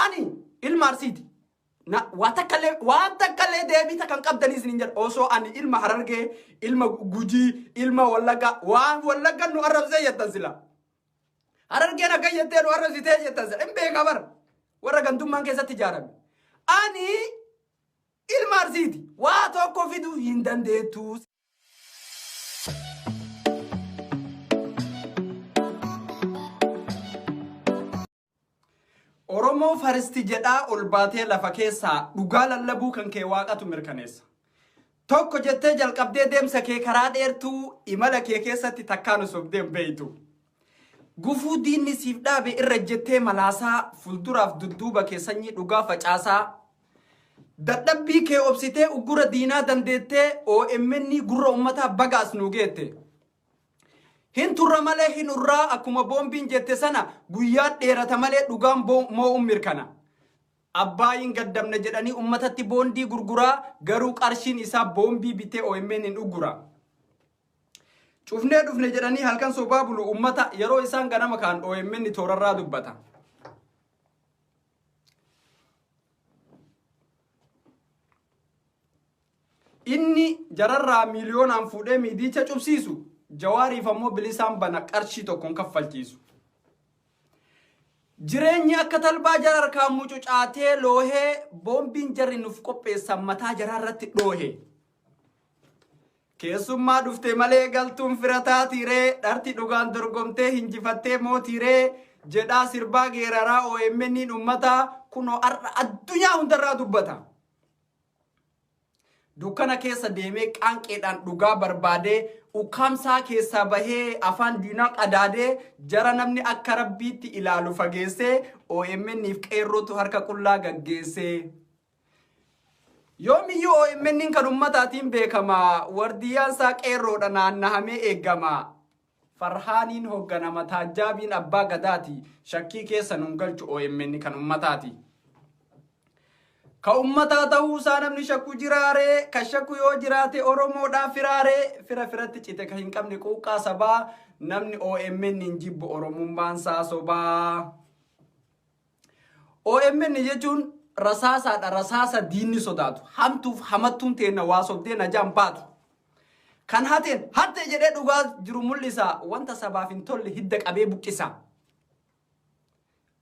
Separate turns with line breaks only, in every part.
Ani ilma Arsiiti. Na waa takkallee waan takkallee deebii takka hin qabdanii isiniin jedha. Osoo ani ilma Harargee, ilma Gujii, ilma Wallaggaa waan Wallaggan nu arrabsee jettan sila. Harargeen akka jettee nu arrabsitee jettan sila. Hin beeka bara. Warra gandummaan keessatti ijaarame. Ani ilma Arsiiti. Waa tokko fiduu hin dandeettu. Oromoo faristi jedhaa ol baatee lafa keessaa dhugaa lallabuu kan kee waaqatu mirkaneessa. Tokko jettee jalqabdee deemsa kee karaa dheertuu imala kee keessatti takkaan osoo hin beeytu. Gufuu diinni siif dhaabe irra jettee malaasaa fuulduraaf dudduuba kee sanyii dhugaa facaasaa. Dadhabbii kee obsitee uggura diinaa dandeettee OMN gurra ummataa bagaas nuu geette. Hin turra malee hin urraa akkuma boombiin jette sana guyyaan dheerata malee dhugaan moo'uun mirkana. Abbaayiin gaddabna jedhanii ummatatti boondii gurguraa garuu qarshiin isaa boombii bitee OMN hin uggura. Cufnee dhufne jedhanii halkan sobaa bulu ummata yeroo isaan ganama kaan OMN toorarraa dubbata. Inni jararraa miiliyoonaan fuudhee miidicha cubsiisu Jawaariif ammoo bilisaan bana qarshii tokkoon kaffalchiisu. Jireenyi akka talbaa jara harkaan mucucaatee loohee boombiin jarri nuuf qopheessan mataa jaraa irratti dhoohe. Keessummaa dhufte malee galtuun fira taatiiree dharti dhugaan dorgomtee hinjifattee mootiiree jedhaa sirbaa geeraraa OMN'n uummataa kunoo har'a addunyaa hundarraa dubbata. Dukkana keessa deemee qaanqeedhaan dhugaa barbaadee ukkaamsaa keessaa bahee afaan diinaa qadaadee jara namni akka rabbiitti ilaalu fageessee OMN'if qeerrootu harka qullaa gaggeessee. Yoomiyyuu OMN'n kan ummataatiin beekama wardiyyaan isaa qeerroodha naannahamee eegama. Farhaaniin hoogganama taajjaabiin abbaa gadaati shakkii keessa nun galchu OMN kan ummataati. Ka ummataa ta'uu isaa namni shakku jiraaree ka shakku yoo jiraate Oromoodhaa firaaree fira firatti cite ka hin qabne quuqqaa sabaa namni OMN hin jibbu Oromummaan isaa sobaa. OMN jechuun rasaasaadha rasaasa diinni sodaatu hamtuuf hamattuun teenna waa sobdee najaan baatu. Kan hateen hatte jedhee dhugaa jiru mul'isa wanta sabaaf hin tolle hidda qabee buqqisa.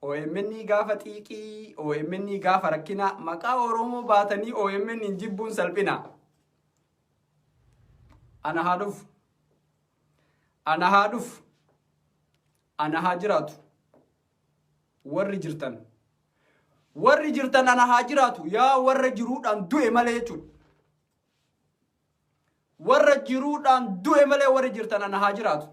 OMN gaafa xiiqii, OMN gaafa rakkina, maqaa Oromoo baatanii OMN hin jibbuun salphina. Ana haa dhufu. Ana haa dhufu. Ana haa jiraatu. Warri jirtan. Warri jirtan ana haa jiraatu. Yaa warra jiruudhaan du'e malee jechuudha. Warra jiruudhaan du'e malee warri jirtan ana haa jiraatu.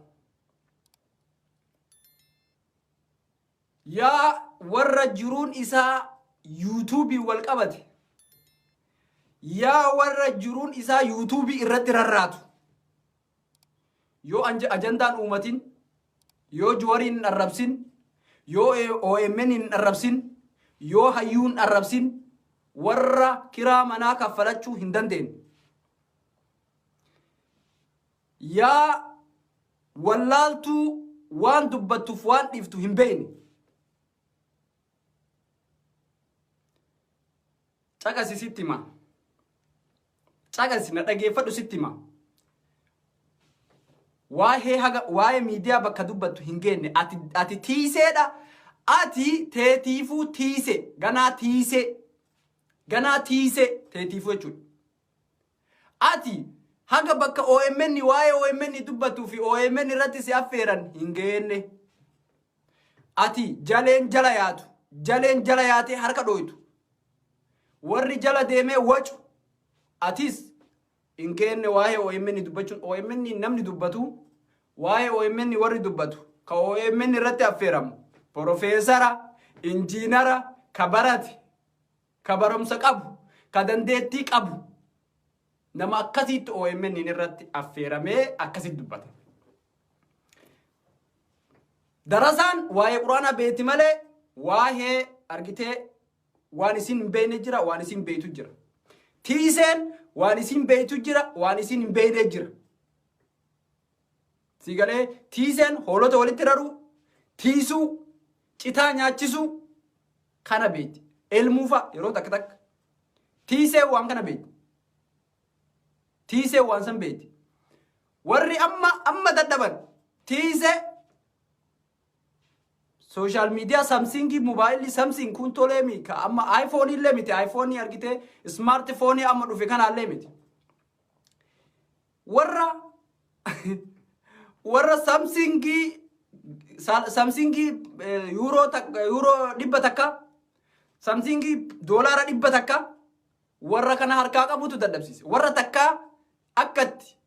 Yaa warra jiruun isaa yuutuubii wal qabate. Yaa warra jiruun isaa yuutuubii irratti rarraatu. Yoo ajandaan uumatin, yoo Juwariin hin arrabsin, yoo OMN hin arrabsin, yoo hayyuu hin arrabsin, warra kiraa manaa kaffalachuu hin dandeenye. Yaa wallaaltuu waan dubbattuuf waan dhiiftu hin beekne. Caqasi sitti hima. Caqasi na dhageeffadhu sitti hima. Waa'ee haga waa'ee miidiyaa bakka dubbattu hin geenne ati ati tiiseedha. Ati teetiifuu tiise ganaa tiisee ganaa tiisee teetiifuu jechuudha. Ati haga bakka OMN waa'ee OMN dubbattuu fi OMN irratti si affeeran hin geenne. Ati jaleen jala yaatu, jaleen jala yaatee harka dhooytu. Warri jala deemee wacu atis hin geenne waa'ee OMN dubbachuun OMN namni dubbatu waa'ee OMN warri dubbatu ka OMN irratti affeeramu porofeesara, injiinara, ka barate ka barumsa qabu, ka dandeettii qabu nama akkasiitti OMN irratti affeeramee akkasitti dubbata. Darasaan waa'ee quraanaa beekti malee waa'ee argitee waan isin hin beekne jira waan isin beektu jira. Tiiseen waan isin beektu jira waan isin hin beekne jira. Si galee tiiseen hoolota walitti raruu, tiisuu, citaa nyaachisuu. Kana beekti. Elmuu fa'a yeroo takka takka. Tiisee waan kana beekti. Tiisee waan san beekti. Warri amma amma dadhaban tiisee social media Samsungii, mobaayilli Samsung kun tolee mi ka amma iPhone illee miti, iPhone argitee, smartphone amma dhufe kanaallee miti. Warra Samsungii yuuroo 100, Samsungii $100, warra kana harkaa qabutu dadhabsiise. Warra takkaa akkatti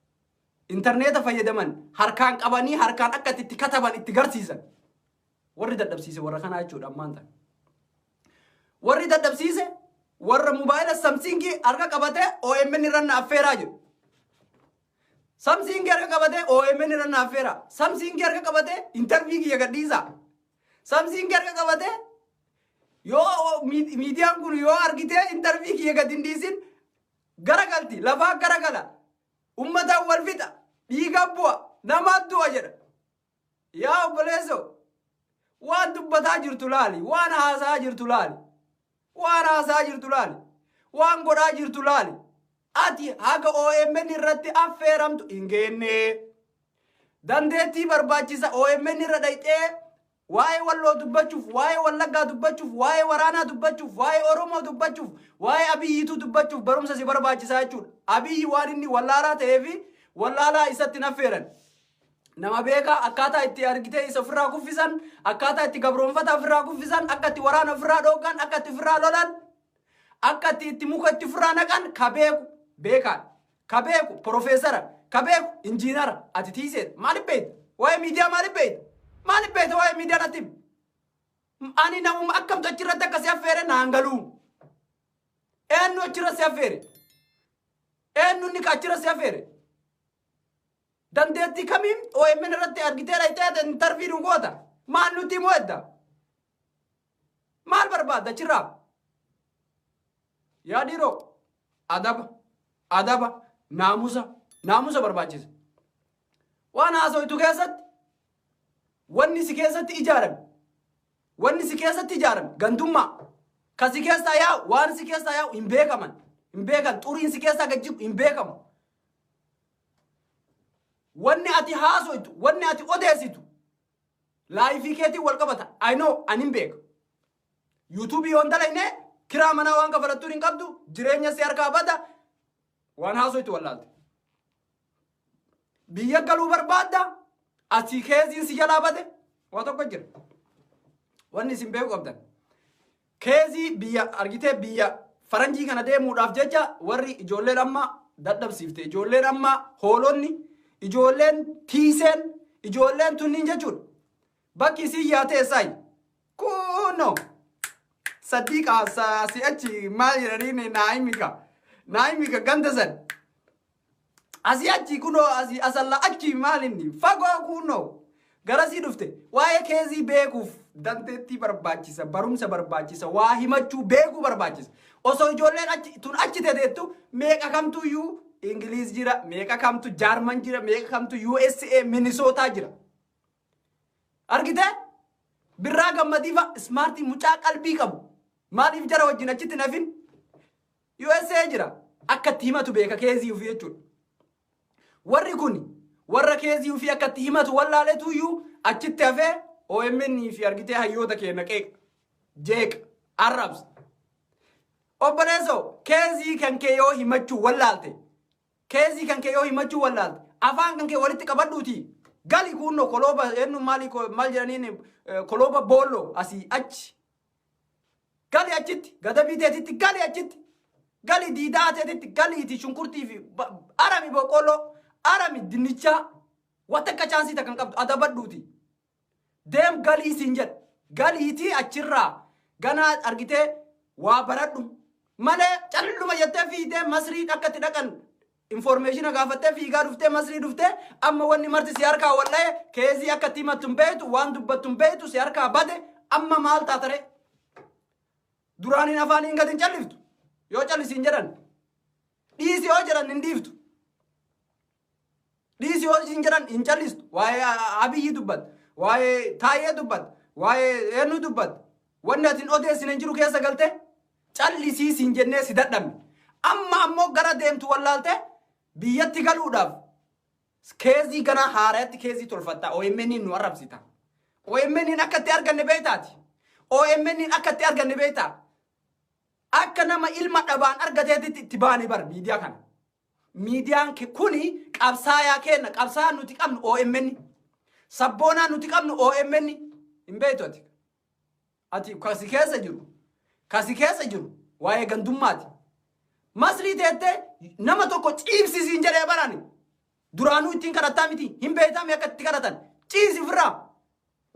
intarneeta fayyadaman harkaan qabanii, harkaan akkatti itti kataban itti garsiisan. Warri dadhabsiise warra kanaa jechuudha ammaan tana. Warri dadhabsiise warra mobaayila Samsungii harka qabatee OMN irra na affeeraa jiru. Samsungii harka qabatee OMN irra na affeeraa. Samsungii harka qabatee interview kiyya gadhiisaa. Samsungii harka qabatee yoo miidiyaan kun yoo argitee interview kiyya gad hin dhiisin garagalti, lafaa garagala, uummataan wal fixa, dhiiga bu'a, namaa du'a jedha. Yaa obboleessoo, waan dubbataa jirtu laali, waan haasaa jirtu laali, waan haasaa jirtu laali, waan godhaa jirtu laali. Ati haga OMN irratti affeeramtu hin geenne. Dandeettii barbaachisa OMN irra dhayxee waa'ee Walloo dubbachuuf, waa'ee Wallaggaa dubbachuuf, waa'ee waraanaa dubbachuuf, waa'ee Oromoo dubbachuuf, waa'ee Abiyyiituu dubbachuuf barumsa si barbaachisaa jechuudha. Abiyyi waan inni wallaalaa ta'eefi wallaalaa isatti hin affeeran. Nama beekaa akkaataa itti argitee isa ofirraa kuffisan, akkaataa itti gabroonfata ofirraa kuffisan, akka itti waraana ofirraa dhooggan, akka itti ofirraa lolan, akka itti muka itti ofirraa naqan ka beeku beekaan, ka beeku profeesara, ka beeku injiinara. Ati tiiseet maaliif beekta? Waa'ee miidiyaa maaliif beekta? Maaliif beekta waa'ee miidiyaa natti himi? Ani namuma akkamtu achirratti akka si affeere naan galuu. Eenyu achirra si affeere? Eenyu inni ka achirra si affeere? Dandeettii kamiin OMN irratti argitee dhayxee interview nu goota? Maal nutti himuu edda? Maal barbaadda achirraa? Yaa dhiiroo, adaba, adaba, naamusa, naamusa barbaachisa. Waan haasoytu keessatti wanni si keessatti ijaarame, wanni si keessatti ijaarame gandummaa ka si keessaa yaa'u, waan si keessaa yaa'u hin beekaman, hin beekan, xuriin si keessaa gad jigu hin beekamu. Wanni ati haasoytu, wanni ati odeessitu life keetiin wal qabata. I know, ani hin beeka. YouTubeii yoon dalagne kiraa manaa waan kafalattuun hin qabdu, jireenya si harkaa bada, waan haasoytu wallaalte. Biyya galuu barbaadda, asii caseiin si jalaa bade. Waa tokko jira. Wanni isin beeku qabdan. Case biyya argitee biyya faranjii kana deemuudhaaf jecha warri ijoolleen amma dadhabsiifte, ijoolleen amma hoolonni, ijoolleen tiiseen, ijoolleen tunniin jechuudha. Bakki isin yaate eessaayi? Kunoo saddiiqa si'achi maal jedhanii naayimika naayimika ganda san asii achi kunoo asii asalla achi maal inni fagoo kunoo garasii dhufte. Waa'ee case beekuuf dandeettii barbaachisa, barumsa barbaachisa, waa himachuu beekuu barbaachisa. Osoo ijoolleen achi tun achi teteettu meeqa kamtuyyuu Ingiliiz jira, meeqa kamtu Jaarman jira, meeqa kamtu USA Minisootaa jira. Argite, Birraa Gammadiifa smartii mucaa qalbii qabu maaliif jara wajjin achitti nafin USA jira? Akka itti himatu beeka case ofii jechuudha. Warri kun warra case ofii akka itti himatu wallaaletuyyuu achitti hafee OMN fi argitee hayyoota keenya qeeqa, jeeqa, arrabsa. Obboleessoo, case kan kee yoo himachuu wallaalte, case kan kee yoo himachuu wallaalte, afaan kan kee walitti qabadhuuti gali. Kunno kolooba eenyu maali maal jedhaniin, kolooba boolloo asii achi gali, achitti gadabii teetitti gali, achitti gali, diidaa teetitti galiiti, shunkurtii fi arami, boqqolloo arami, dinnichaa wanta akka chance takkan qabdu adabadhuuti. Deem, galii siin jedha. Galiitii achirraa ganaa argitee waa baradhu malee calluma jettee fiigdee Masrii akka itti dhaqan information gaafattee fiigaa dhuftee, Masrii dhuftee, amma wanni marti si harkaa walla'e. Case akka itti himattu hin beektu, waan dubbattu hin beektu, si harkaa bade. Amma maal taatare? Duraaniin afaaniin gad hin calliftu. Yoo callisiin jedhan dhiisi, yoo jedhan hin dhiiftu. Dhiisi yoo isin jedhan hin callistu. Waa'ee Abiyyi dubbat, waa'ee Taayee dubbat, waa'ee eenyu dubbat. Wanni ati hin odeessine hin jiru keessa galte callisii siin jennee si dadhabne. Amma ammoo gara deemtu wallaalte biyyatti galuudhaaf keezii ganaa haaraatti keezii tolfatta. OMN nu arrabsita. OMN akka itti arganne beektaati. OMN akka itti arganne beektaa. Akka nama ilma dhabaan argateetitti itti baane bar miidiyaa kana. Miidiyaan kuni qabsaayaa kenna. Qabsaayaan nuti qabnu OMN. Sabboonaan nuti qabnu OMN. Hin beektu ati. Ati kasi keessa jiru. Kasi keessa jiru waa'ee gandummaati. Masrii teettee nama tokko ciibsisiin jedhee barani. Duraanuu ittiin kadhattaa miti. Hin beektaami akka itti kadhatan. Ciisi ofirraa.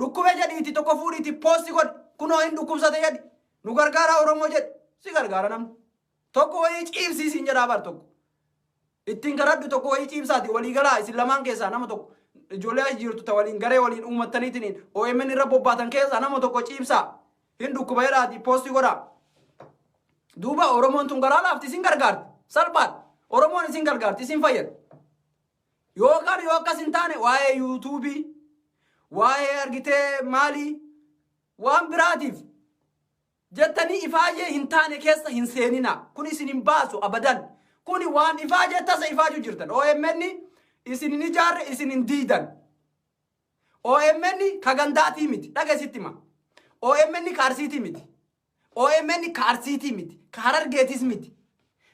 Dhukkube jedhiiti tokko fuudhiiti poosti godhi. Kunoo hin dhukkubsate jedhi. Nu gargaara Oromoo jedhi. Si gargaara namni. Tokko wayii ciibsiisiin jedhaa bar tokko. Ittiin kadhadhu tokko wayii ciibsaati walii galaa isin lamaan keessaa nama tokko. Ijoollee as jirtu ta waliin garee waliin uummattaniitiin OMN irra bobbaatan keessaa nama tokko ciibsaa. Hin dhukkuba jedhaati poosti godhaa. Duuba Oromoon tun garaa laafti isin gargaarti. Salphaadha. Oromoon isin gargaarti isin fayyada. Yookaan yoo akkas hin taane waa'ee yuutuubii, waa'ee argitee maalii waan biraatiif jettanii ifaajee hin taane keessa hin seenina. Kun isin hin baasu abadan. Kuni waan ifaajee tasa ifaajuu jirtan. OMN isin hin ijaarre isin hin diidan. OMN ka gandaatii miti. Dhageessitti hima. OMN ka Arsiitii miti. OMN ka Arsiitii miti. Ka Harargeetis miti.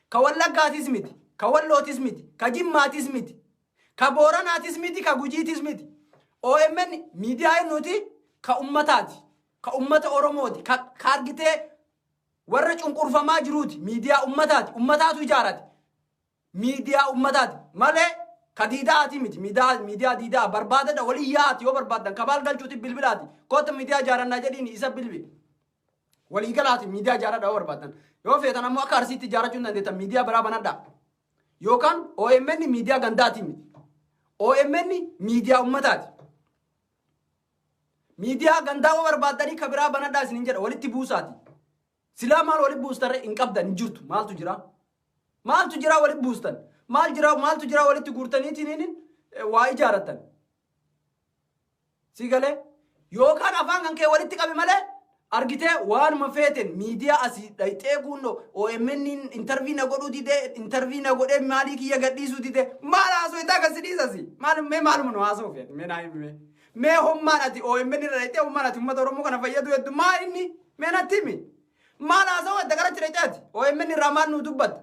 Ka Wallaggaatis miti. Ka Wallootis miti. Ka Jimmaatis miti. Ka Booranaatis miti. Ka Gujiitis miti. OMN miidiyaa nuti ka ummataati. Ka ummata Oromooti. Ka argitee warra cunqurfamaa jiruuti. Miidiyaa ummataati. Ummataatu ijaarate. Miidiyaa ummataati. Malee ka diidaati miti. Miidiyaa diidaa barbaadadha. Walii yaa'aati yoo barbaaddan. Kabaal galchuuti bilbilaati. Koota miidiyaa ijaarannaa jedhiin isa bilbili. Walii galaati miidiyaa ijaaradha yoo barbaaddan. Yoo feetan ammoo akka Arsiitti ijaarachuu hin dandeettan miidiyaa biraa banadhaa. Yookaan OMN miidiyaa gandaatii miti. OMN miidiyaa ummataati. Miidiyaa gandaa yoo barbaaddanii ka biraa banadhaa isinin jedha walitti buusaati. Silaa maal walitti buustarre hin qabdan hin jirtu maaltu jira? Maaltu jira walitti buustan? Maal jira maaltu jira walitti guurtaniitiin waa ijaarattan? Si galee? Yookaan afaan kan kee walitti qabi malee argitee waanuma feeten miidiyaa asii dhayxee kunnoo OMN intarvii na godhuu didee intarvii na godhee maalii kiyya gadhiisuu didee maal haasoo itti akkas dhiisasi maal mee maaluma nu haasoo feete mee naa himi mee mee hommaan ati OMN irra dhayxee hommaan ati uummata Oromoo kana fayyadu hedduu maa inni mee natti himi maal haasoo adda gara dhayxee ati OMN irraa maal nu dubbatta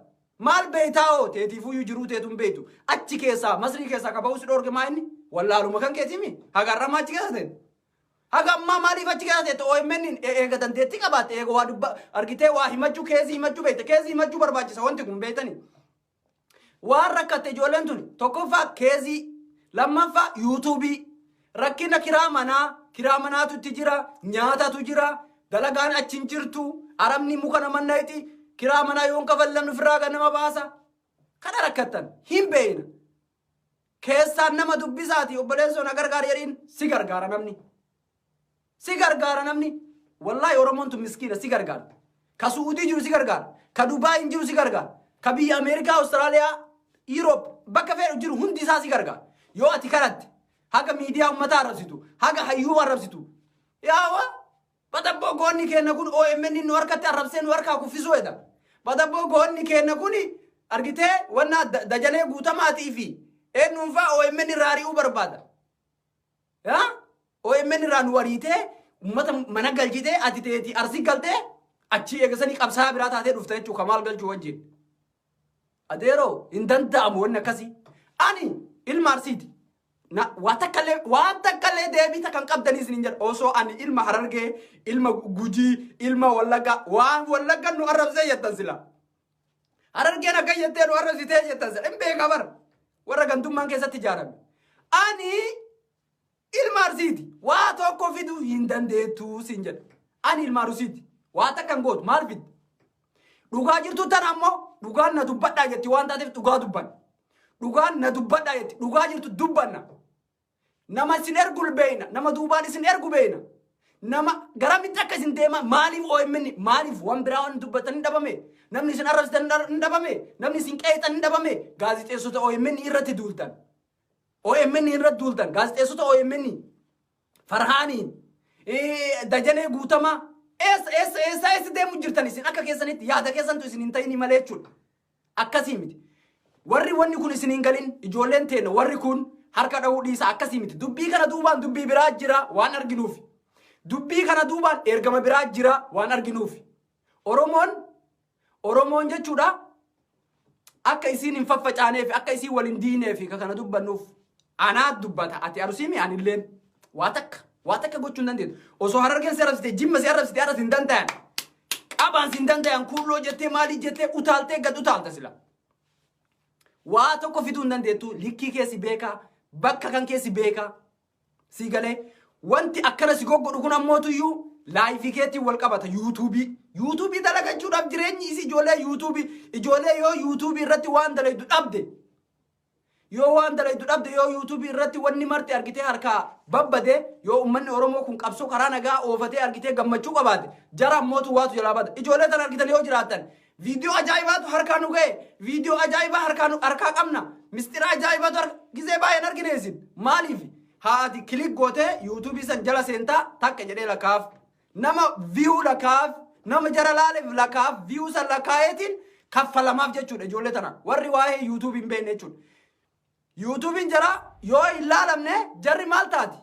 maal beeytaa hoo teetiifuyyuu jiruu teetuun beeytu achi keessaa Masrii keessaa ka ba'uu si dhoorge maa inni wallaaluma kan keetiimi hagarramaa achi keessa teete. Haga ammaa maaliif achi keessa teette OMN eega dandeettii qabaatte eega waa dubba argitee waa himachuu keezii himachuu beekte keezii himachuu barbaachisa wanti kun beektanii. Waan rakkatte ijoolleen tuni tokkoffaa keezii lammaffaa yuutuubii rakkina kiraa manaa kiraa manaatu itti jira nyaatatu jira dalagaan achi hin jirtu arabni muka nama nayxi kiraa manaa yoon kafallamne ofirraa kan nama baasa kana rakkattan hin beeyna. Keessaan nama dubbisaati obboleessoo na gargaar jedhiin si gargaara namni. Si gargaara namni. Wallaahi Oromoon tun miskiina si gargaarti. Ka Su'uudii jiru si gargaara. Ka Dubaayin jiru si gargaara. Ka biyya Ameerikaa, Awustiraaliyaa, Yuuroop bakka fedhu jiru hundi isaa si gargaara. Yoo ati kadhatte haga miidiyaa uummataa arrabsitu, haga hayyuu arrabsitu. Yaawa badabboo goonni keenya kun OMN nu harkatti arrabsee nu harkaa kuffisuu hedha. Badabboo goonni keenya kun argitee wanna Dajanee Guutamaatii fi eenyuun fa'aa OMN irraa ari'uu barbaada. Yaa OMN irraa nu ariitee uummata mana galchitee ati teetii Arsii galtee achii eegasanii qabsaa'aa biraa taatee dhufte jechuudha kamaal galchuu wajjin. Adeeroo hin danda'amu wanni akkasii. Ani ilma Arsiiti. Waa takkallee waan takkallee deebii takka hin qabdanii isiniin jedha. Osoo ani ilma Harargee, ilma Gujii, ilma Wallaggaa waan Wallagga nu arrabsee jettan sila. Harargeen akka jettee nu arrabsitee jettan sila. Hin beeka bara. Warra gandummaan keessatti ijaarame. Ani ilma Arsiiti. Waa tokko fiduu hin dandeettu siin jedha. Ani ilma Arsiiti. Waa takka hin gootu maal fiddi? Dhugaa jirtu tana ammoo dhugaan na dubbadhaa jetti waan taateef dhugaa dubbanna. Dhugaan na dubbadhaa jetti dhugaa jirtu dubbanna. Nama isin ergu beeyna. Nama duubaan isin ergu beeyna. Nama garamitti akka isin deema maaliif OMN maaliif waan biraa waan dubbatan hin dhabame. Namni isin arrabsitan hin dhabame. Namni isin qeexan hin dhabame. Gaazixeessota OMN irratti duultan. OMN irratti duultan. Gaazixeessota OMN Farhaaniin Dajanee Guutamaa Eessa eessa eessa eessa deemu jirtan isin akka keessanitti yaada keessantu isin hin ta'ini malee jechuudha. Akkasii miti. Warri wanni kun isin hin galin ijoolleen teenya warri kun harka dha'uu dhiisa akkasii miti. Dubbii kana duubaan dubbii biraa jira waan arginuuf. Dubbii kana duubaan ergama biraa jira waan arginuuf. Oromoon jechuudha akka isiin hin faffacaaneef akka isiin wal hin diineef ka kana dubbannuuf anaa dubbata ati arusiimi anilleen waa takka gochuu hin dandeettu. Osoo Harargeen si arrabsite, Jimma si arrabsite, arras hin danda'an. Qabaan si hin danda'an kuulloo jettee maalii jettee utaaltee gad utaalta sila. Waa tokko fiduu hin dandeettu likkii keessi beekaa bakka kan keessi beekaa. Sii galee wanti akkana si goggodhu kun ammootuyyuu live keetiin wal qabata YouTube. YouTube dalagachuudhaaf jireenyi isii ijoollee YouTube ijoollee yoo YouTube irratti waan dalaydu dhabde yoo waan dalaydu dhabde yoo YouTube irratti wanni marti argitee harkaa babbade yoo uummanni Oromoo kun qabsoo karaa nagaa oofatee argitee gammachuu qabaate jara ammootu waatu jalaa bada. Ijoollee tana argitan yoo jiraattan viidiyoo ajaa'ibaatu harkaa nu ga'e, viidiyoo ajaa'ibaa harkaa nu harkaa qabna, mistira ajaa'ibaatu harka gizee baay'een argine isin maaliif haati click gootee YouTube san jala seentaa takka jedhee lakkaaf nama view lakkaaf nama jara laaleef lakkaaf view san lakkaa'eetiin kaffalamaaf jechuudha ijoollee tana warri waa'ee YouTube hin beekne jechuudha. YouTubeiin jara yoo hin laalamne jarri maal taati?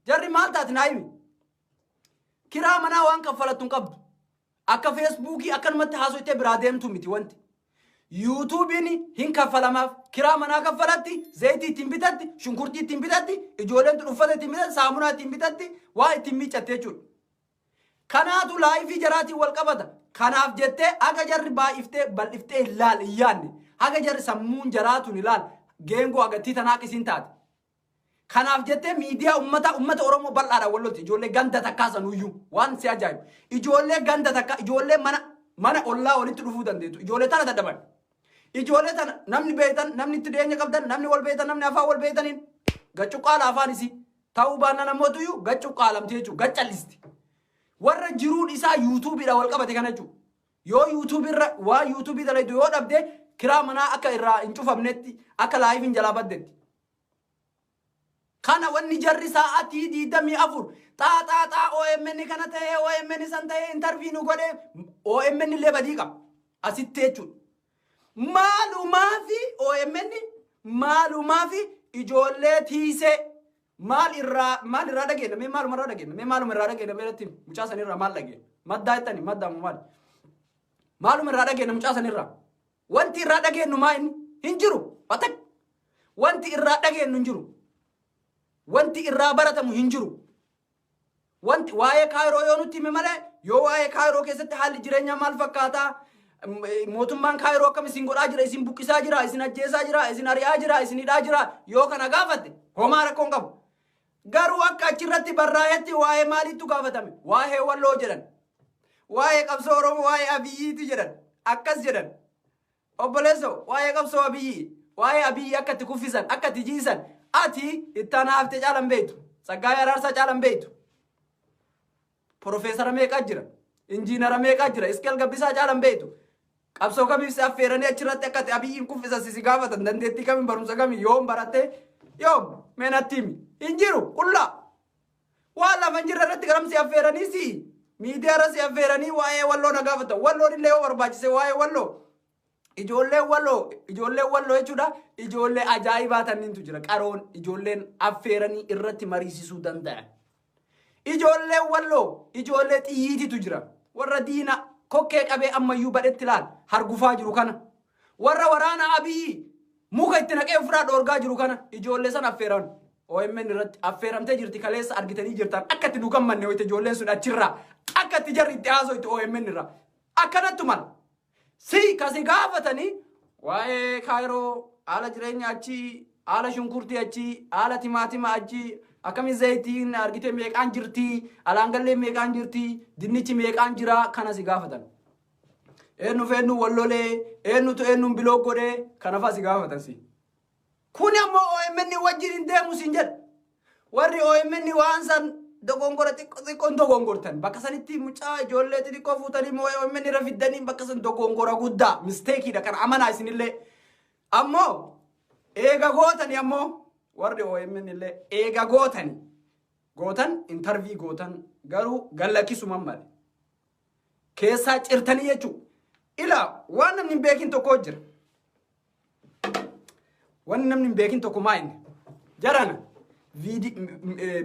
Jarri maal taati naa himi? Kiraa manaa waan kaffalattu hin qabdu. Akka Facebookii akkanumatti haasoftee biraa deemtu miti wanti. YouTubeiin hin kaffalamaaf kiraa manaa kaffalatti, zayitii ittiin bitatti, shunkurtii ittiin bitatti, ijoolleen uffata ittiin bitatti, saamunaa ittiin bitatti, waa ittiin miiccatte jechuudha. Kanaatu live jaraatiin wal qabata. Kanaaf jettee haga jarri baay'iftee bal'iftee hin laal hin yaadne. Haga jarri sammuun jaraatuun ilaal geengoo agattii tanaa akka isiin taate. Kanaaf jettee miidiyaa ummata Oromoo bal'aadhaan wal lolti. Ijoollee ganda takkaa sanuyyuu waan si ajaa'ibu. Ijoollee ganda takkaa ijoollee mana ollaa walitti dhufuu dandeettu. Ijoollee tana dadhaban. Ijoollee tana namni beektan, namni itti dhiyeenya qabdan, namni wal beektan, namni afaan wal beektaniin gaccuqqaala afaan isii. Ta'uu baannaan ammootuyyuu gaccuqqaalamti jechuudha. Gaccallisti. Warra jiruun isaa YouTubeiidhaan wal qabate kana jechuudha. Yoo YouTube irra waa YouTube dalaytu yoo dhabde kiraa manaa akka irraa hin cufamnetti akka liveiin jalaa baddetti. Kana wanni jarri sa'aatii 24 xaa xaa xaa OMN kana ta'ee OMN san ta'ee interview nu godhee OMN illee badii qaba. Asitti jechuudha. Maalumaa fi OMN maalumaa fi ijoollee tiisee maal irraa dhageenya? Mee maaluma irraa dhageenya? Mee maaluma irraa dhageenya? Mee irratti mucaa san irraa maal dhageenya? Maddaa jettani maddaa moo maali? Maaluma irraa dhageenya mucaa san irraa? Wanti irraa dhageenyu maa inni hin jiru. Batak wanti irraa dhageenyu hin jiru. Wanti irraa baratamu hin jiru. Wanti waa'ee Kaayiroo yoo nutti hime malee yoo waa'ee Kaayiroo keessatti haalli jireenyaa maal fakkaataa, mootummaan Kaayiroo akkam isin godhaa jira, isin buqqisaa jira, isin ajjeesaa jira, isin ari'aa jira, isin hidhaa jira yoo kana gaafatte homaa rakkoon qabu. Garuu akka achirratti barraa'etti waa'ee maaliittu gaafatame? Waa'ee Walloo jedhan. Waa'ee qabsoo Oromoo, waa'ee Abiyyiiti jedhan. Akkas jedhan. Obboleessoo, waa'ee qabsoo Abiyyi, waa'ee Abiyyi akka itti kuffisan, akka itti jiisan, ati itti aanaa haftee caalan beektu. Tsaggaayee Araarsaa caalan beektu. Profeesara meeqaa jira? Injiinara meeqaa jira? Iskeel Gabbisaa caalan beektu. Qabsoo kamiif si affeeranii achirratti akka itti Abiyyiin kuffisan si gaafatan dandeettii kamiin barumsa kamiin yoom barattee yoom mee natti himi. Hin jiru qullaa. Waan lafa hin jirre irratti garam si affeeranii si miidiyaa irra si affeeranii waa'ee Walloo na gaafatan. Walloon illee yoo barbaachise waa'ee Walloo. Ijoolleen Walloo, ijoolleen Walloo jechuudha. Ijoollee ajaa'ibaa tanniintu jira. Qaroon ijoolleen affeeranii irratti mariisisuu danda'an. Ijoolleen Walloo ijoollee xiyyiititu jira. Warra diina kokkee qabee ammayyuu badhetti laal hargufaa jiru kana. Warra waraana Abiyyi muka itti naqee ofirraa dhoorgaa jiru kana ijoollee san affeeran. OMN irratti affeeramtee jirti kaleessa argitanii jirtan akka itti nu gammanne hoyte ijoolleen sun achirraa akka itti jarri itti haasoyte OMN irraa akkanattu mala. Si kasi gaafatanii waa'ee Kaayiroo, haala jireenya achii, haala shunkurtii achii, haala timaatima achii, akkami zayitiin argitee meeqaan jirti, alaangallee meeqaan jirti, dinnichi meeqaan jira kana si gaafatan. Eenyu feennu wallolee, eenyutu eenyuun biloo godhee kana fa'a si gaafatan si. Kuni ammoo OMN wajjin hin deemu siin jedha. Warri OMN waan san dogongora xiqqoo xiqqoon dogongortan bakka sanitti mucaa ijoollee xixiqqoo fuutanii immoo OMN irra fiddanii bakka san dogongora guddaa mistakeiidha kana amanaa isinillee. Ammoo eega gootani ammoo warri OMN illee eega gootani gootan interview gootan garuu gallakkisuman malee. Keessaa cirtanii jechuudha. Ilaa, waan namni hin beekin tokko jira. Wanni namni hin beekin tokko maa inni? Jarana,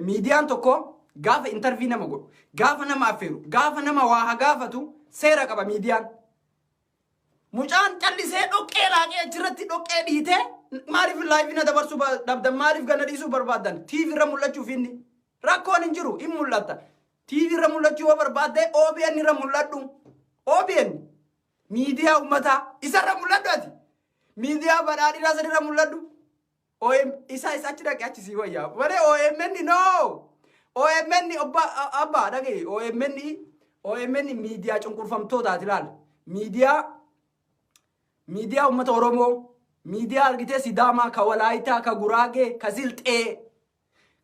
miidiyaan tokko gaafa interview nama godhu, gaafa nama affeeru, gaafa nama waa haa gaafatu, seera qaba miidiyaan. Mucaan callisee dhoqqee laaqee achirratti dhoqqee dhiitee, maaliif live na dabarsuu dhabdan, maaliif gana dhiisuu barbaaddan? TV irra mul'achuuf inni rakkoon hin jiru, hin mul'atta. TV irra mul'achuu yoo barbaadde, OBN irra mul'adhu. OBN miidiyaa uummataa, isarra mul'adhu ati. Miidiyaa badhaadhinaa sanirra mul'adhu. OM isa achi dhaqee achi sii wayyaa. Malee OMN, no. OMN obba abbaa dhagaye, OMN miidiyaa cunqurfamtootaati ilaal. Miidiyaa uummata Oromoo, miidiyaa argitee Sidaamaa, ka Walaayitaa, ka Guraagee, ka Silxee,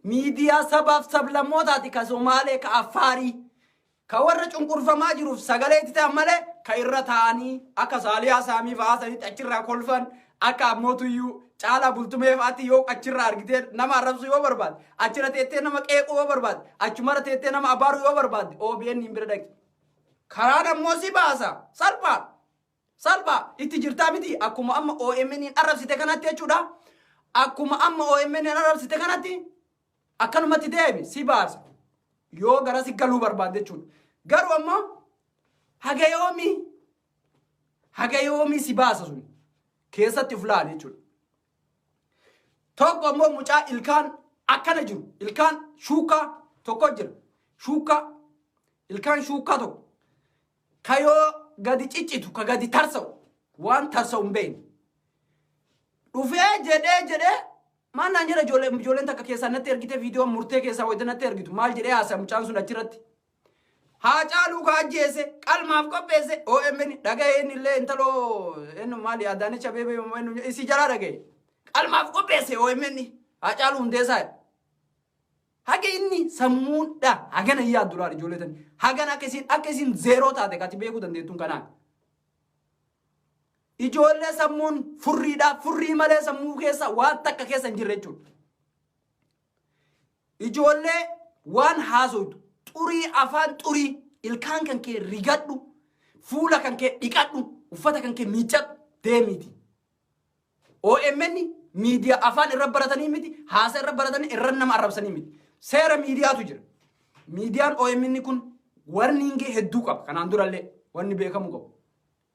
miidiyaa sabaaf sablammootaati, ka Somaalee, ka Affaarii, ka warra cunqurfamaa jiruuf sagalee itti ta'an malee, ka irra taa'anii akka Saaliyaa Saamii fa'aa sanitti achirraa kolfan, akka ammootuyyuu Caalaa Bultumee fa'aatti yoo achirraa argitee nama arrabsuu yoo barbaadde, achirra teettee nama qeequu yoo barbaadde, achumarra teettee nama abaaruu yoo barbaadde, OBN hin bira dhaqi. Karaan ammoo si baasa, salphaa. Salphaa itti jirtaa miti, akkuma amma OMN arrabsite kanatti jechuudha. Akkuma amma OMN arrabsite kanatti akkanumatti deemi, si baasa. Yoo garasi galuu barbaadde jechuudha. Garuu ammoo haga yoomii si baasa sun, keessatti uf laali jechuudha. Tokko ammoo mucaa ilkaan akkana jiru, ilkaan shuukaa tokko jira. Shuukaa, ilkaan shuukaa tokko. Ka yoo gadi ciccitu ka gadi tarsa'u, waan tarsa'u hin beekne. Dhufee jedhee jedhee maal naan jedha, ijoolleen takka keessaa natti ergite, viidiyoo murtee keessaa wayita natti ergitu, maal jedhee haasa'e mucaan sun achirratti? Haacaaluu ka ajjeese, qalmaaf qopheesse OMN dhaga'e. Inni illee intaloo eenyu maali, Adaanech Abeebee isi jalaa dhaga'e. Qalmaaf qopheesse OMN Haacaaluu Hundeessaa. Haga inni sammuudha hagana hin yaaddu laal ijoollee tani. Hagana akka isin zero taate kati beekuu dandeettuun kanaan. Ijoollee sammuun furriidha, furrii malee sammuu keessa waan takka keessa hin jirre jechuudha. Ijoollee waan haasoytu xurii, afaan xurii, ilkaan kan kee rigadhu, fuula kan kee dhiqadhu, uffata kan kee miiccadhu deemiiti. OMN miidiyaa afaan irra baratanii miti, haasa irra baratanii irra nama arrabsanii miti. Seera miidiyaatu jira. Miidiyaan OMN kun warning hedduu qaba. Kanaan durallee wanni beekamuu qabu.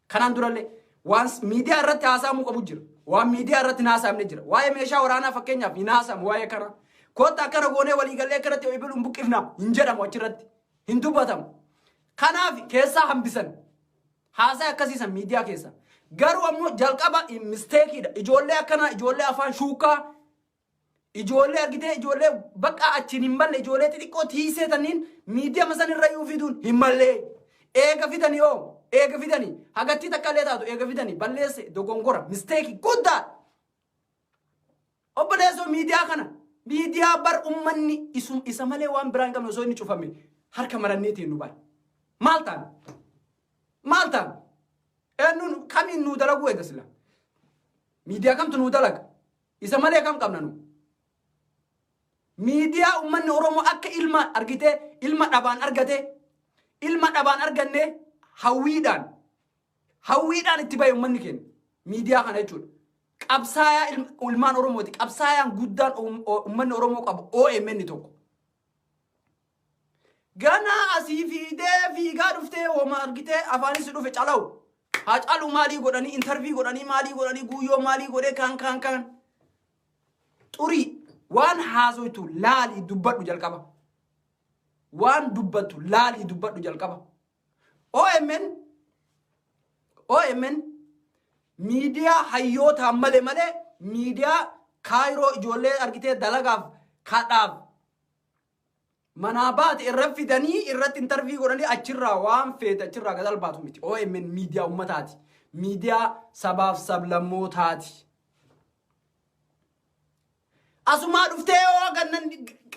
Kanaan durallee waan miidiyaa irratti haasa'amuu qabu jira. Waan miidiyaa irratti hin haasa'amne jira. Waa'ee meeshaa waraanaa fakkeenyaaf hin haasa'amu waa'ee kana. Kootta akkana goonee waliigallee akkanatti ibiluun buqqifna hin jedhamu achirratti. Hin dubbatamu. Kanaaf keessaa hambisan. Haasaa akkasiisan miidiyaa keessa. Garuu ammoo jalqaba mistakeiidha. Ijoollee akkanaa, ijoollee afaan shuukaa, ijoollee argitee, ijoollee bakka achiin hin malle, ijoollee xixiqqoo tiisee tanniin miidiyaa san irra iyyuu fiduun hin mallee. Eega fidanii hoo, eega fidanii hagatti takka illee taatu, eega fidanii balleesse, dogongora, mistake guddaa. Obboleessoo, miidiyaa kana, miidiyaa bar ummanni isum isa malee waan biraa hin qabne, osoo inni cufame harka maranneetiin nu baay'e. Maal taane? Maal taane? Eenyuun kamiin nuu dalaguu eega sila? Miidiyaa kamtu nuu dalaga? Isa malee kam qabna nu? Miidiyaa uummanni Oromoo akka ilma argitee, ilma dhabaan argate, ilma dhabaan arganne, hawwiidhaan itti bahe uummanni keenya miidiyaa kana jechuudha. Qabsaayaa ilmaan Oromooti. Qabsaayaan guddaan uummanni Oromoo qabu OMN tokko. Ganaa asii fiidee fiigaa dhuftee woma argitee afaanis dhufe calawu. Haacaaluu maalii godhanii, interview godhanii, maalii godhanii, guyyoo maalii godhee, kaan kaan kaan. Xurii, waan haasoytu laalii dubbadhu jalqaba. Waan dubbattu laalii dubbadhu jalqaba. OMN miidiyaa hayyootaan malee malee miidiyaa kaayiroo ijoollee argitee dalagaaf kadhaaf manaa baate irra fidanii irratti interview godhanii achirraa waan feete achirraa gad albaatu miti. OMN miidiyaa ummataati. Miidiyaa sabaaf sablammootaati. Asumaa dhuftee yoo ganna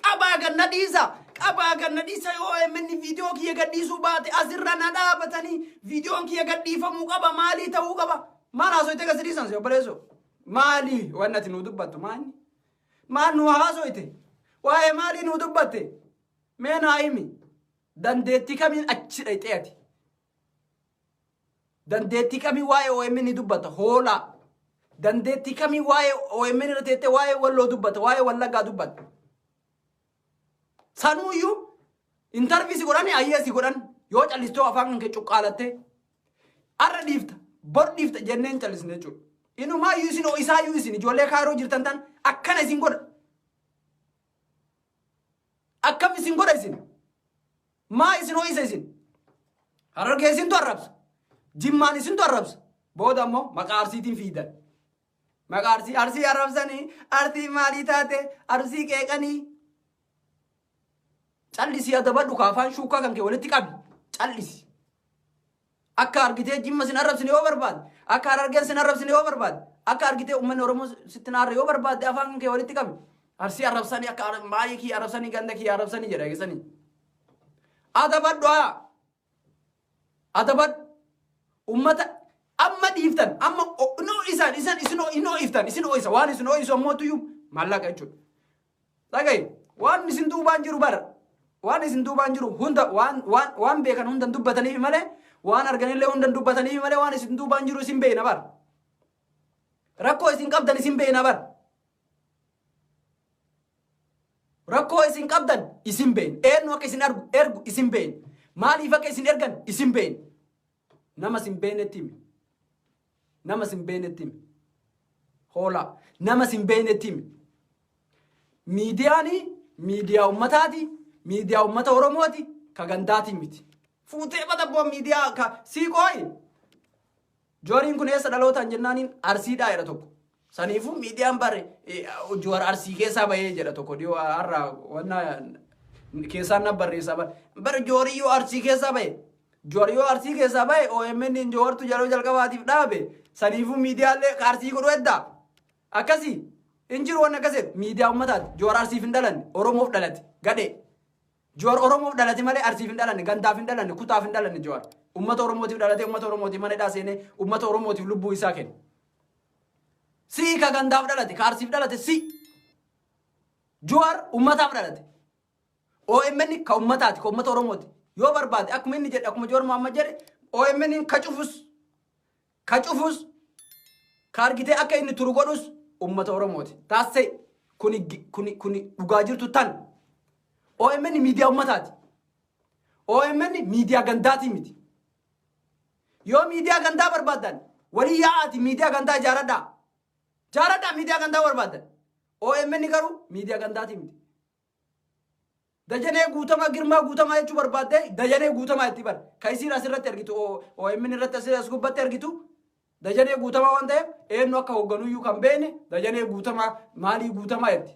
qabaa ganna dhiisa, qabaa ganna dhiisa, yoo OMN viidiyoo kiyya gadhiisuu baate asirra na dhaabatanii viidiyoon kiyya gadhiifamuu qaba, maalii ta'uu qaba? Maal haasoyte gasi dhiisan si, obboleessoo? Maali wanni ati nuu dubbattu? Maali maal nu haasoyte? Waa'ee maalii nuu dubbatte? Mee naa himi, dandeettii kamiin achi dhayxee ati? Dandeettii kamii waa'ee OMN dubbata hoolaa. Dandeettii kamii waa'ee OMN irra teettee waa'ee Walloo dubbata, waa'ee Wallaggaa dubbata? Sanuuyyuu interview si godhan, ayyee si godhan, yoo callistoo afaan kan kee cuqqaalattee arra dhiifta bor dhiifta jenneen callisne jechuudha. Inumaayyuu isin isaayyuu isin ijoollee Kaayiroo jirtan tan akkana isin godha. Akkam isin godha isin? Maa isin ho'isa isin? Harargee isintu arrabsa. Jimmaan isintu arrabsa. Booda ammoo maqaa Arsiitiin fiidan. Maqaa Arsii, Arsii arrabsanii, Arsii maalii taate, Arsii qeeqanii. Callisii adabadhu ka afaan shuukaa kan kee walitti qabi. Callisi. Akka argitee Jimma sin arrabsine yoo barbaade, akka Harargeen sin arrabsine yoo barbaade, akka argitee uummanni Oromoo sitti naarre yoo barbaade afaan kan kee walitti qabi. Arsii arrabsanii, akka maalii kiyya arrabsanii, ganda kiyya arrabsanii jedha eegisanii. Adabadhu haa. Adabadhu. Ummata amma dhiiftan amma inoo isaan isan isin inoo iftan isin ho'isa, waan isin ho'isu ammoo tuyyuu maallaqa jechuudha. Dhaga'i, waan isin duubaan jiru bara waan isin duubaan jiru hunda waan waan waan beekan hunda dubbataniif malee, waan arganillee hunda dubbataniif malee, waan isin duubaan jiru isin beekna bara. Rakkoo isin qabdan isin beekna bara. Rakkoo isin qabdan isin beekna. Eenyu akka isin argu ergu isin beekna. Maaliif akka isin ergan isin beekna. Nama isin beeknetti himi. Nama isin beeknetti himi. Hoolaa. Nama isin beeknetti himi. Miidiyaan miidiyaa ummataati. Miidiyaa ummata Oromooti. Ka gandaatii miti. Fuutee bada boo miidiyaa ka sii qooyi. Jooriin kun eessa dhalootaan jennaaniin Arsiidhaa jedha tokko. Saniifuu miidiyaan bare Joor Arsii keessaa bahee jedha tokko, dhiyoo har'a wanna keessaan na barreessaa bare. Bare Joorii yoo Arsii keessaa bahe, Joor yoo Arsii keessaa bahe, OMN Joortu yeroo jalqabaatiif dhaabe, saniifuu miidiyaalee ka Arsii godhu eddaa. Akkasii hin jiru wanna akkasii, miidiyaa ummataati. Joor Arsiif hin dhalanne, Oromoof dhalate gadhee. Jowaar Oromoof dhalate malee Arsiif hin dhalanne, gandaaf hin dhalanne, kutaaf hin dhalanne Jowaar. Uummata Oromootiif dhalate, uummata Oromootiif mana hidhaa seenee, uummata Oromootiif lubbuu isaa kenne. Si'i ka gandaaf dhalate, ka Arsiif dhalate si'i. Jowaar uummataaf dhalate. OMN ka uummataati, ka uummata Oromooti. Yoo barbaade akkuma inni jedhe, akkuma Jowaar Muhammad jedhe, OMN ka cufus, ka cufus, ka argitee akka inni turu godhus uummata Oromooti. Taasise kuni kuni kuni dhugaa jirtu tan. OMN miidiyaa uummataati. OMN miidiyaa gandaatii miti. Yoo miidiyaa gandaa barbaaddan walii yaa'aati miidiyaa gandaa ijaaradhaa. Ijaaradhaa miidiyaa gandaa barbaaddan. OMN garuu miidiyaa gandaatii miti. Dajanee Guutamaa, Girmaa Guutamaa jechuu barbaadde, Dajanee Guutamaa itti bar. Ka isiin asirratti argitu, OMN irratti asii as gubbatti argitu Dajanee Guutamaa waan ta'eef, eenyu akka hoogganuyyuu kan beekne Dajanee Guutamaa maalii Guutamaa jetti.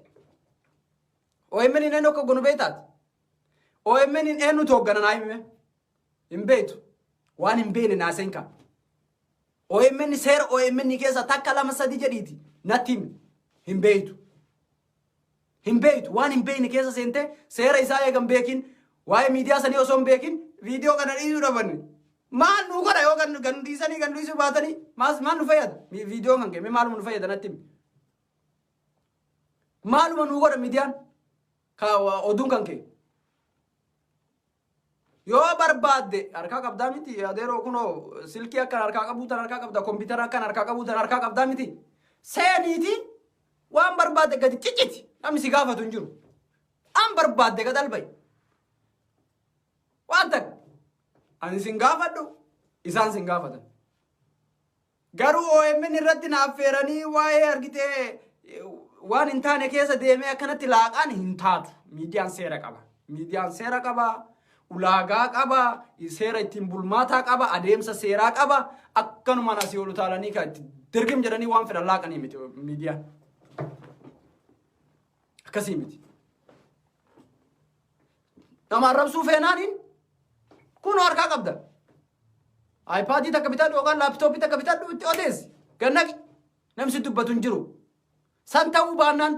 OMN eenyu akka hoogganu beektaati? OMN eenyutu hooggana naa himi? Hin beektu. Waan hin beekne naa seenka. OMN seera OMN keessa takka lama sadi jedhiiti natti himi. Hin beektu. Hin beektu. Waan hin beekne keessa seentee seera isaa eegan beekin, waa'ee miidiyaa sanii osoo hin beekin viidiyoo kana dhiisuu dhabanne. Maal nu godha yoo gan gan dhiisanii gan dhiisuu baatanii maal maal nu fayyada? Viidiyoon kan kee maaluma nu fayyada natti himi. Maaluma nu godha miidiyaan ka oduun kan kee? Yoo barbaadde harkaa qabdaa miti adeeroo, kunoo silkii akkan harkaa qabuu tan harkaa qabda, kompiitara akkan harkaa qabuu tan harkaa qabdaa miti. Seeniiti waan barbaadde gadi cicciti, namni si gaafatu hin jiru. Waan barbaadde gad alba'i. Waan takka ani sin gaafadhu, isaan sin gaafatan. Garuu OMN irratti na affeeranii waa'ee argitee waan hin taane keessa deemee akkanatti laaqaan hin taatu. Miidiyaan seera qaba. Miidiyaan seera qaba. Ulaagaa qaba. Seera ittiin bulmaataa qaba. Adeemsa seeraa qaba. Akkanumaan asii ol utaalanii kan itti dirgim jedhanii waan fedhan laaqanii miti miidiyaan. Akkasii miti. Nama arrabsuu feenaaniin kun harkaa qabda. iPadii takka bitadhu yookaan laaptooppii takka bitadhu, itti odeessi. Gannaqi. Namni si dubbatu hin jiru. San ta'uu baannaan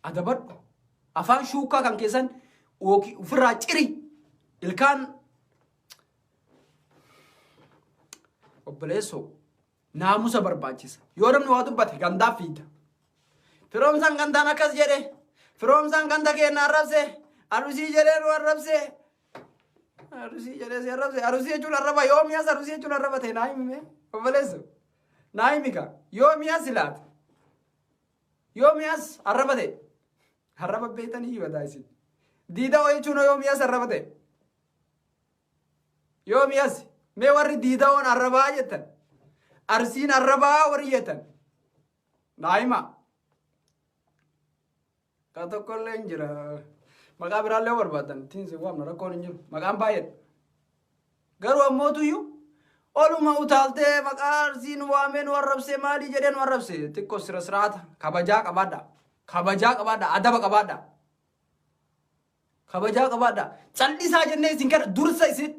adabadhu. Afaan shuukaa kan keessan ofirraa ciri. Ilkaan obboleessoo naamusa barbaachisa. Yoo namni waa dubbate gandaaf fiida. Firoomsaan gandaan akkas jedhe. Firoomsaan ganda keenya arrabse. Arusii jedhee nu arrabse. Arusii jedhee si arrabse. Arusii jechuun arraba. Yoomii as arusii jechuun arraba ta'e naa himi mee. Obboleessu. Naa himi kaa. Yoomii as ilaata. Yoomii as arraba ta'e. Arraba beektanii himataa isin. Diida'oo jechuun yoomii as arraba ta'e. Yoomii as. Mee warri diida'oon arrabaa jettan. Arsiin arrabaa warri jettan. Naa himaa. Ka tokkollee hin jira. Maqaa biraallee yoo barbaaddan ittiin isin waamna rakkoon hin jiru. Maqaan baay'eedha. Garuu ammootuyyuu oluma utaaltee maqaa arsii nu waamee nu arrabsee maalii jedhee nu arrabse xiqqoo sira siraata kabajaa qabaadha. Kabajaa qabaadha. Adaba qabaadha. Kabajaa qabaadha. Callisaa jennee isin kana dursa isin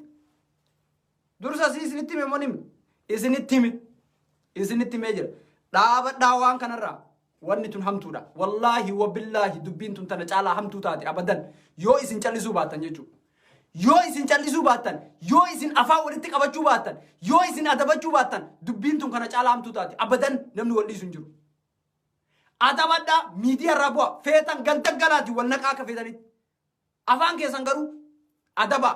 dursa isin isinitti hime moo himne? Isinitti hime. Isinitti himee jira. Dhaabadhaa waan kanarraa. Wanni tun hamtuudha. Wallaahi wabillaahi dubbiin tun tana caalaa hamtuu taate abadan yoo isin callisuu baattan jechuudha. Yoo isin callisuu baattan, yoo isin afaan walitti qabachuu baattan, yoo isin adabachuu baattan dubbiin tun kana caalaa hamtuu taate abadan namni wal dhiisu hin jiru. Adabadhaa miidiyaa irraa bu'a. Feetan ganda galaati wal naqaa akka feetanitti. Afaan keessan garuu adabaa.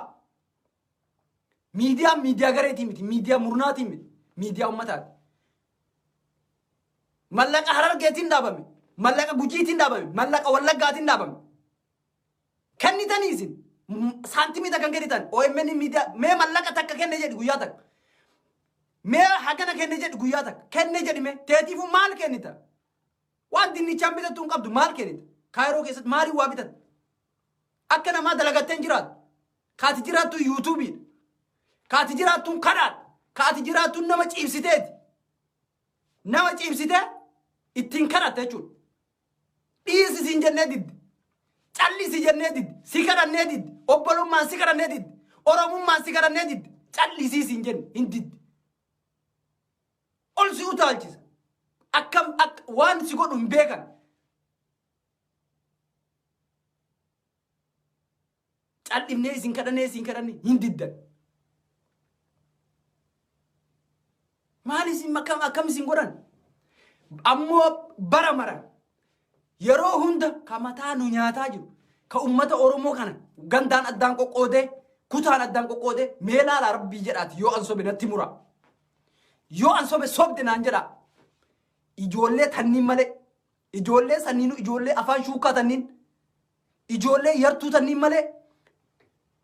Miidiyaan miidiyaa gareetii miti, miidiyaa murnaatii miti, miidiyaa ummataati. Mallaqa Harargeetiin dhaabame, mallaqa Gujiitiin dhaabame, mallaqa Wallaggaatiin dhaabame. Kennitanii isin saantimii takka hin kennitan OMN miidiyaa mee mallaqa takka kenne jedhi guyyaa takka. Mee hagana kenne jedhi guyyaa takka kenne jedhi mee teetiifuu maal kennita? Waan dinnichaan bitattu hin qabdu maal kennita? Kaayiroo keessatti maaliin waa bitatta? Akka namaa dalagattee hin jiraattu. Kaati jiraattu yuutuubiidha. Kaati jiraattuun kadhaadha. Kaati jiraattuun nama ciibsiteeti. Nama ciibsitee ittiin kadhatta jechuudha. Dhiisi siin jennee didde. Callisi jennee didde. Si kadhannee didde. Obbolummaan si kadhannee didde. Oromummaan si kadhannee didde. Callisii siin jenne hin didde. Ol si utaalchisa. Akkam akka waan si godhu hin beekan. Cal'ifnee isin kadhannee isin kadhanne hin diddan. Maal isin akkam akkam isin godhan? Ammoo bara mara yeroo hunda ka mataa nu nyaataa jiru ka ummata Oromoo kana gandaan addaan qoqqoodee kutaan addaan qoqqoodee mee laalaa rabbii jedhaati yoo an sobe natti mura. Yoo an sobe sobde naan jedhaa. Ijoollee tanniin malee ijoollee sanniinuu ijoollee afaan shuukaa tanniin Ijoollee yartuu tanniin malee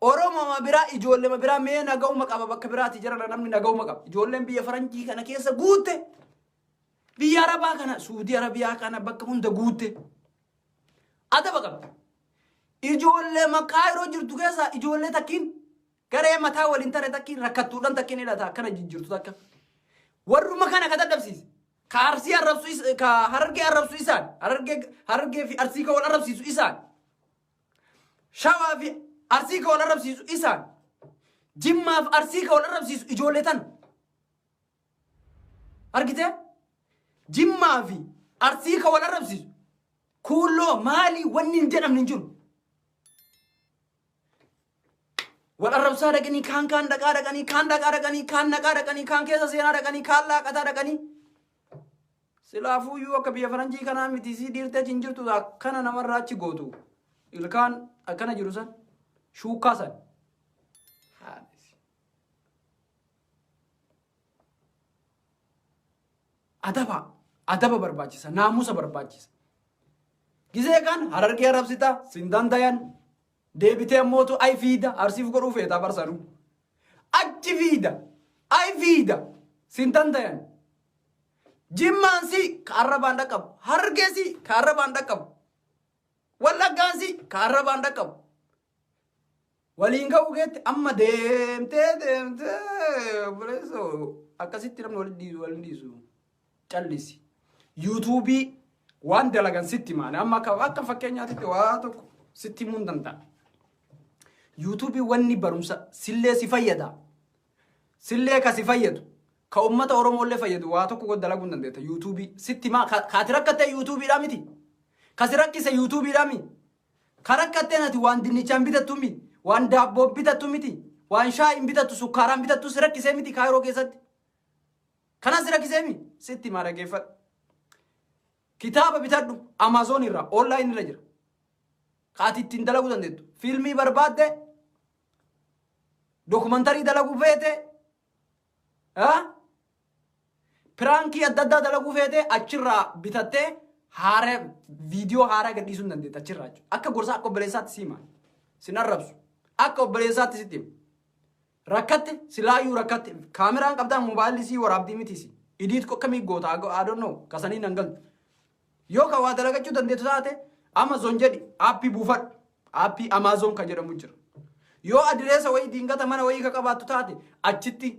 Oromoma biraa ijoollema biraa mee nagahuma qaba bakka biraati jirana namni nagahuma qaba. Ijoolleen biyya faranjii kana keessa guutte. Biyya Arabaa kana Suudii Arabiyaa kana bakka hunda guutte. Adaba qabdi. Ijoollee maqaa yeroo jirtu keessa ijoollee takkiin garee mataa waliin tare takkiin rakkattuudhaan takkiin hidhata akkana jijjiirtu takka. Warruma kana ka dadhabsiise. Ka Arsii arrabsu is- ka Harargee arrabsu isaan. Harargee Harargee fi Arsii ka wal arrabsiisu isaan. Shawaa fi Arsii ka wal arrabsiisu isaan. Jimmaa fi Arsii ka wal arrabsiisu ijoollee tana. Argitee? Jimmaa fi Arsii ka wal arrabsiisu. Kuulloo maalii wanni hin jedhamne hin jiru. Wal arrabsaa dhaqanii kaan kaan dhaqaa dhaqanii kaan dhaqaa dhaqanii kaan naqaa dhaqanii kaan keessa seenaa dhaqanii kaan laaqataa dhaqanii. Silaafuuyyuu akka biyya faranjii kanaa miti sii dhiirtee achi hin jirtu akkana namarraa achi gootu. Ilkaan akkana jiru san shuukkaa san. Haadhisi. Adaba adaba barbaachisa naamusa barbaachisa. Gizee kan harargee arrabsita sin dandayan deebitee ammootu ay fiida arsiif godhuu feetaa barsanuu. Achi fiida ay fiida sin dandayan. Jimmaan si ka arrabaan dhaqqabu harargee si ka arrabaan dhaqqabu wallaggaan si ka arrabaan dhaqqabu. Waliin ga'uu keetti amma deemtee deemtee obboleessoo akkasitti namni waliin dhiisu waliin dhiisu callisi. Yuutuubii waan dalagan sitti maali amma akka akka fakkeenyaatitti waa tokko sitti himuu hin danda'a. Yuutuubii wanni barumsa sillee si fayyada. Sillee ka si fayyadu ka ummata Oromoollee fayyadu waa tokko dalaguu hin dandeetta yuutuubii sitti himaa ka ka ati rakkatte yuutuubiidhaa miti. Ka si rakkise yuutuubiidhaa miti. Ka rakkatteen ati waan dinnichaan bitattu mi? Waan daabboon bitattu miti? Waan shaayiin bitattu sukkaaraan bitattu si rakkisee miti kaayiroo keessatti? Kanas si rakkisee mi? Sitti himaa dhaggeeffadhu. Kitaaba bitadhu Amazon irraa online irra jira. Ka ati ittiin dalaguu dandeettu. Fiilmii barbaadde Dokumantarii dalaguu feete, prankii adda addaa dalaguu feete, achirraa bitattee haara viidiyoo haaraa gadhiisuu hin dandeetta achirraa jechuudha. Akka gorsaa, akka obboleessaatti siima. Sin arrabsu. Akka obboleessaatti sitti hima. Rakkatte, silaayyuu rakkatte, kaameraan qabdaa, moobaayilli sii waraabdii mitiisi. Edit akkamii goota, I don't know, kasanii nan galtu. Yoo ka waa dalagachuu dandeettu taate, Amazon jedhi aappii buufadhu. Aappii Amazon kan jedhamu jira. Yoo adireesa wayii diingata mana wayii ka qabaattu taate, achitti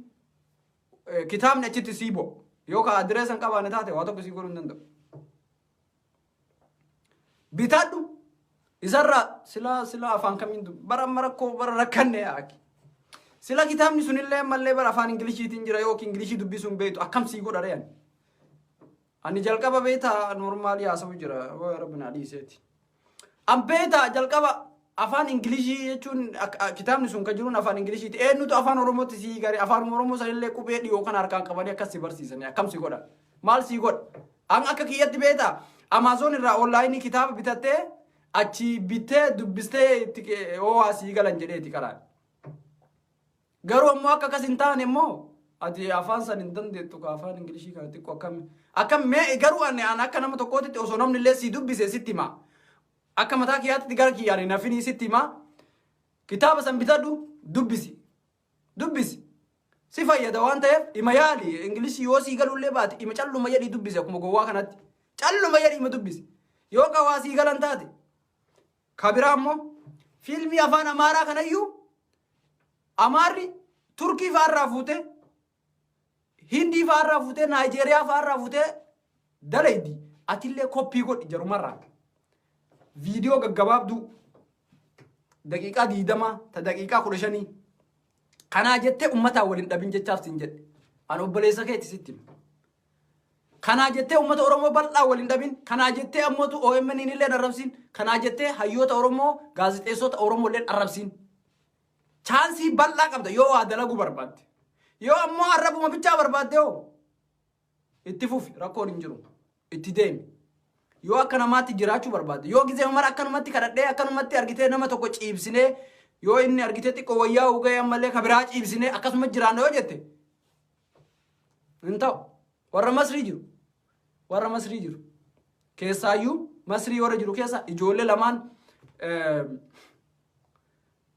kitaabni achitti sii bu'a. Yoo ka adireesa hin qabaanne taate, waa tokko sii godhuu hin danda'u. Bitadhu isarraa. Sila afaan kamiin bara amma rakkoo bara rakkanne yaaki. Sila kitaabni sunillee ammallee bara afaan Ingiliishiitiin jira, yookiin Ingilishii dubbisuu hin beektu, akkam sii godha re'an. Ani jalqaba beektaa normalii haasa'u jira, rabbi naa dhiiseeti. An beektaa jalqaba afaan Ingilishii jechuun kitaabni sun kan jiruun afaan Ingiliishiiti. Eenyutu afaan Oromootti sii gare? Afaan Oromoo sanillee qubee dhiyoo kan harkaan qabanii akkas si barsiisanii akkam si godha? Maal sii godha? An akka kiyyatti beektaa Amazon irraa onlineii kitaaba bitattee, achi bittee dubbistee itti hoo sii galan jedheeti karaa. Garuu ammoo akka akkas hin taane immoo ati afaan san hin dandeettu, ka afaan Ingilishii kana xiqqoo akkam akkam mee. Garuu ani an akka nama tokkootitti, osoo namni illee sii dubbise sitti hima. Akka mataa kiyyaatti gara kiyyaan hin hafinii sitti hima. Kitaaba san bitadhu, dubbisi. Dubbisi. Si fayyada waan ta'eef ima yaali. Ingilishii yoo sii galullee baate, ima calluma jedhii dubbisi akkuma gowwaa kanatti. Calluma jedhii ima dubbisi. Yoo ka waa sii galan taate. Ka biraa immoo fiilmii afaan Amaaraa kanayyuu Amaarri Turkii fa'aarraa fuutee, Hindii fa'aarraa fuutee, Naayijeeriyaa fa'aarraa fuutee dalaydi. Atillee copy godhi jarumarraa. Viidiyoo gaggabaabduu daqiiqaa 20, ta daqiiqaa 15 kanaa jettee uummataan waliin dhabin jechaaf siin jedhe. Ani obboleessa keeti sitti hima. Kanaa jettee uummata Oromoo bal'aa waliin dhabin. Kanaa jettee ammootu OMN illee arrabsiin. Kanaa jettee hayyoota Oromoo, gaazexeessota Oromoo illee arrabsiin. Chanceii bal'aa qabda yoo waa dalaguu barbaadde. Yoo ammoo arrabuma bichaa barbaadde hoo, itti fufi, rakkoon hin jiru. Itti deemi. Yoo akka namaatti jiraachuu barbaadde, yoo gizee mara akkanumatti kadhadhee, akkanumatti argitee nama tokko ciibsinee, yoo inni argitee xiqqoo wayyaa ugee, ammallee ka biraa ciibsinee akkasuma jiraanna yoo jette, hin ta'u. Warra Masrii jiru. Warra Masrii jiru. Keessaayyuu Masrii warra jiru keessa ijoollee lamaan,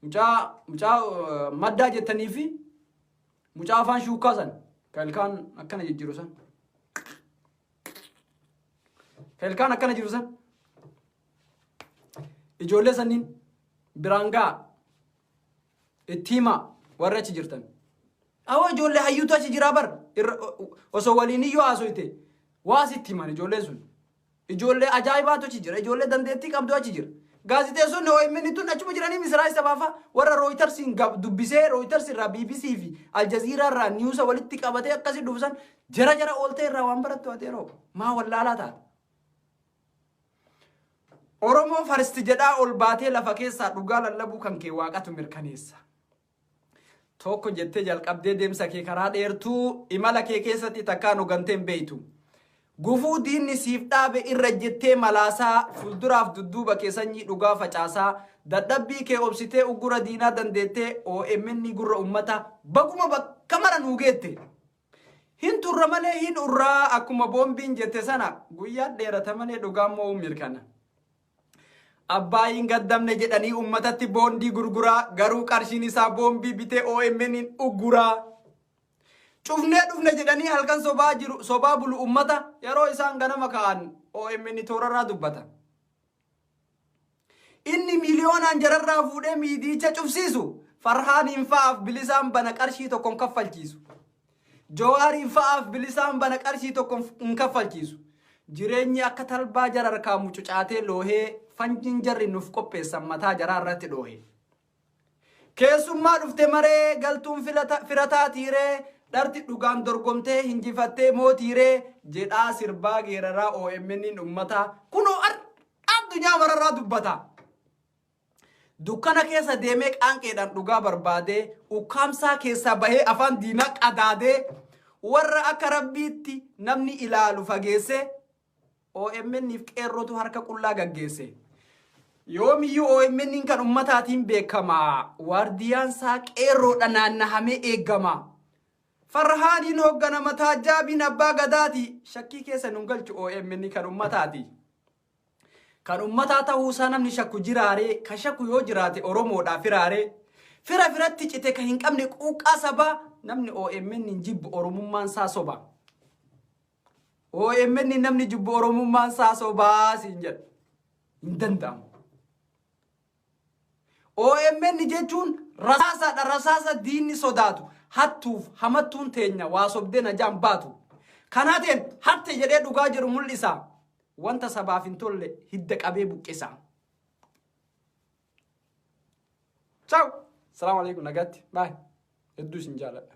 mucaa maddaa jettanii fi mucaa afaan shuukkaa san, ka ilkaan akkana jijjiiru san. Ka ilkaan akkana jiru san. Ijoollee sanniin biraan ga'a. Itti himaa warri achi jirtan. Awwa, ijoollee hayyuutu achi jiraa bar, osoo waliin iyyuu haasoyte waa sitti himan ijoolleen sun. Ijoollee ajaa'ibaatu achi jira. Ijoollee dandeettii qabdu achi jira. Gaazexeessonni OMN tun achuma jiranii Misiraa isa baafaa warra Reutersiin dubbisee, Reuters irraa, BBC fi Aljazeera irraa newsa walitti qabatee akkasii dubbisan, jara jara ooltee irraa waan barattu ati yeroo maa wallaalaa taata. Oromoo first jedhaa ol baatee lafa keessaa dhugaa lallabuu kan kee waaqatu mirkaneessa. Tokko jettee jalqabdee deemsa kee karaa dheertuu, imala kee keessatti takkaan hogantee hin beeytu. Gufuu diinni siif dhaabe irra jettee malaasaa, fuulduraaf dudduuba kee sanyii dhugaa facaasaa, dadhabbii kee obsitee, uggura diinaa dandeettee, OMN gurra ummata baguma bakka mara nuu geette. Hin turra malee hin urraa akkuma boombiin jette sana, guyyaa dheerata malee dhugaan mo'uu mirkana. Abbaayin gaddamne jedhanii uummatatti boondii gurguraa, garuu qarshiin isaa boombii bitee OMN ugguraa. Cufnee dhufne jedhanii halkan sobaa jiru, sobaa bulu uummata, yeroo isaan ganama ka'an OMN toorarraa dubbata. Inni miiliyoonaan jararraa fuudhee miidiyicha cufsiisu Farhaaniin fa'aaf bilisaan bana, qarshii tokko hin kaffalchiisu. Jawaariin fa'aaf bilisaan bana, qarshii tokko hin kaffalchiisu. Jireenyi akka talbaa jara harkaa mucucaatee loohee, fanjiin jarri nuuf qopheessan mataa jaraa irratti dhoohe. Keessummaa dhufte maree galtuun firataa tiiree, dharti dhugaan dorgomtee hinjifattee mootiiree jedhaa sirbaa geeraraa OMN uummataa kunoo addunyaa mararraa dubbata. Dukkana keessa deemee qaanqeedhaan dhugaa barbaadee, ukkaamsaa keessaa bahee afaan diinaa qadaadee, warra akka rabbiitti namni ilaalu fageessee, OMN fi qeerrootu harka qullaa gaggeesse. Yoomiyyuu OMN kan ummataatiin beekama. Waardiyaan isaa qeerroodha naannahamee eegama. Farhaaniin hoogganama taajjaabiin abbaa gadaati. Shakkii keessa nun galchu OMN kan ummataati. Kan ummataa ta'uusaa namni shakku jiraaree, ka shakku yoo jiraate Oromoodhaa firaaree. Fira firatti cite ka hin qabne quuqqaa sabaa namni OMN hin jibbu Oromummaan isaa soba. OMN namni jibbu Oromummaan isaa sobaa siin jedha. Hin danda'amu. OMN jechuun rasaasaadha rasaasa diinni sodaatu hattuuf hamattuun teenya waa sobdee najaan baatu. Kanaateen hatte jedhee dhugaa jiru mul'isa. Wanta sabaaf hin tolle hidda qabee buqqisa. Ciao. Salaamu alaikum nagaatti. Bye. Hedduu isin jaaladha.